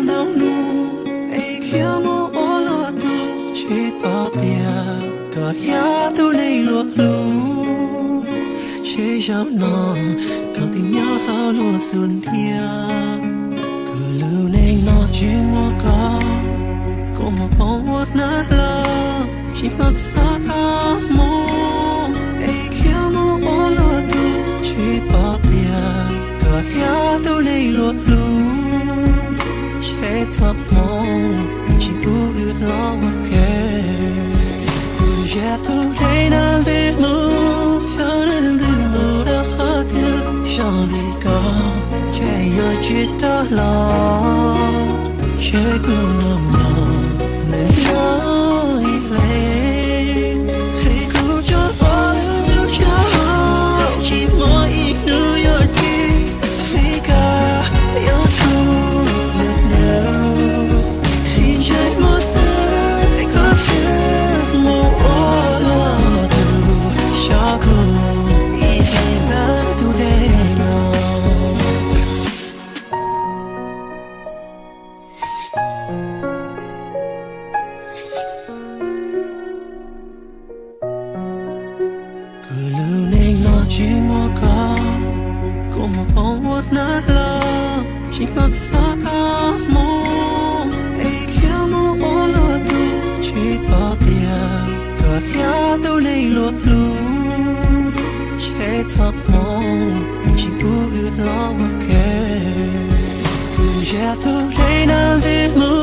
ntau hnub es khiav mus ua luag tug, tsis paub tias koj yog tus neeg luag hlub. Seb zaum no koj twb nyob hauv luag xub ntiag. Kuv lub neej no tsis muaj koj, kuv mus poob ua hnab loj, tsis hnov xav koj mus es khiav mus ua luag tug, tsis paub tias koj yog tus neeg luag hlub. Seb txoj hmoov tsis pub wb los ua ke. Kuv zam tus dej nrog ntws mus, xyov nws ntws mus rau qhov twg, xyov li koj ces yuav tsis rov los. Seb kuv mus nyob nws nyob ib leeg, qhia kuv tso pov lwm tus tsaug, tsis muaj ib hnub yuav cia, qhia koj yog kuv lub neej. Qhia ntsej muag xwb, koj twb mus ua luag tug, xyov kuv ib leeg ntawm tus dej no. Kuv lub neej no tsis muaj koj, kuv mus poob ua hnab loj, tsis hnov xav koj mus es khiav mus ua luag tug, tsis paub tias koj yog tus neeg luag hlub. Seb txoj hmoov tsis pub wb los ua ke. Kuv zam tus dej nrog ntws mus,